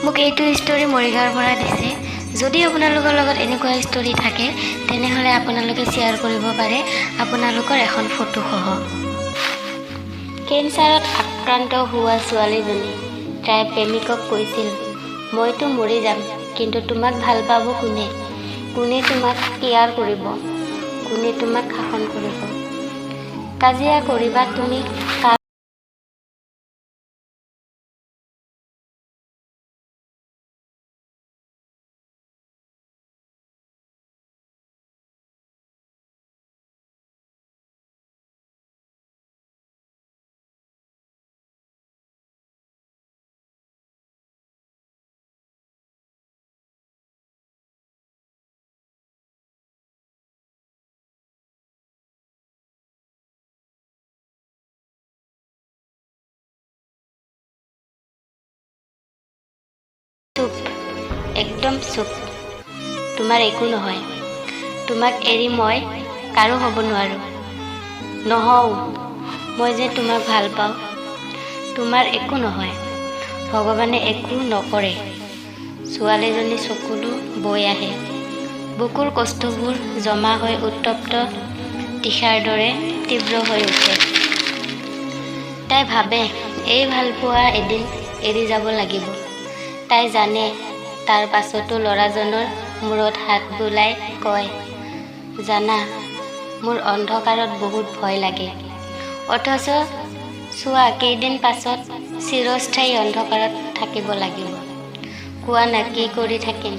মোক এইটো ষ্টৰী মৰিগাঁৱৰ পৰা দিছে। যদি আপোনালোকৰ লগত এনেকুৱা ষ্টৰী থাকে, তেনেহ'লে আপোনালোকে শ্বেয়াৰ কৰিব পাৰে আপোনালোকৰ এখন ফটোসহ। কেঞ্চাৰত আক্ৰান্ত হোৱা ছোৱালীজনী তাইৰ প্ৰেমিকক কৈছিল, "মইতো মৰি যাম, কিন্তু তোমাক ভাল পাব কোনে? কোনে তোমাক কেয়াৰ কৰিব? কোনে তোমাক শাসন কৰিব? কাজিয়া কৰিবা তুমি কাৰ চুপ, একদম চুপ। তোমাৰ একো নহয়। তোমাক এৰি মই কাৰো হ'ব নোৱাৰোঁ, নহওঁ। মই যে তোমাক ভাল পাওঁ। তোমাৰ একো নহয়। ভগৱানে একো নকৰে।" ছোৱালীজনী চকুলো বৈ আহে। বুকুৰ কষ্টবোৰ জমা হৈ উত্তপ্ত তীখাৰ দৰে তীব্ৰ হৈ উঠে। তাই ভাবে, এই ভালপোৱা এদিন এৰি যাব লাগিব, তাই জানে। তাৰ পাছতো ল'ৰাজনৰ মূৰত হাত বুলাই কয়, "জানা, মোৰ অন্ধকাৰত বহুত ভয় লাগে। অথচ চোৱা, কেইদিন পাছত চিৰস্থায়ী অন্ধকাৰত থাকিব লাগিব। কোৱা না, কি কৰি থাকিম?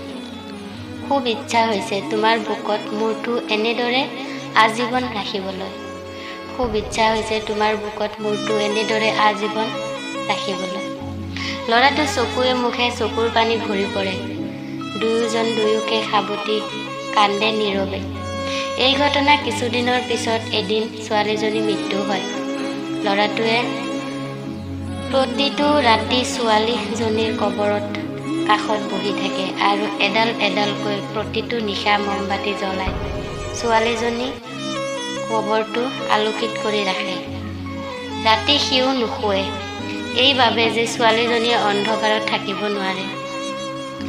খুব ইচ্ছা হৈছে তোমাৰ বুকুত মূৰটো এনেদৰে আজীৱন ৰাখিবলৈ। খুব ইচ্ছা হৈছে তোমাৰ বুকুত মূৰটো এনেদৰে আজীৱন ৰাখিবলৈ।" ল'ৰাটোৰ চকুৱে মুখে চকুৰ পানী ভৰি পৰে। দুয়োজন দুয়োকে সাৱটি কান্দে নীৰৱে। এই ঘটনা কিছুদিনৰ পিছত এদিন ছোৱালীজনীৰ মৃত্যু হয়। ল'ৰাটোৱে প্ৰতিটো ৰাতি ছোৱালীজনীৰ কবৰৰ কাষত বহি থাকে আৰু এডাল এডালকৈ প্ৰতিটো নিশা মমবাতি জ্বলাই ছোৱালীজনীৰ কবৰটো আলোকিত কৰি ৰাখে। ৰাতি সিও নুশোৱে, এইবাবে যে ছোৱালীজনীয়ে অন্ধকাৰত থাকিব নোৱাৰে।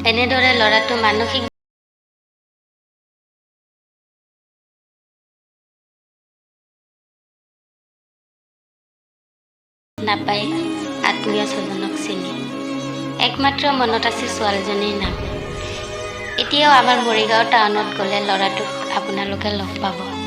এনেদৰে ল'ৰাটো মানসিক নাপায় আত্মীয় স্বজনক চিনি। একমাত্ৰ মনত আছে ছোৱালীজনীৰ নাম। এতিয়াও আমাৰ মৰিগাঁও টাউনত গ'লে ল'ৰাটোক আপোনালোকে লগ পাব।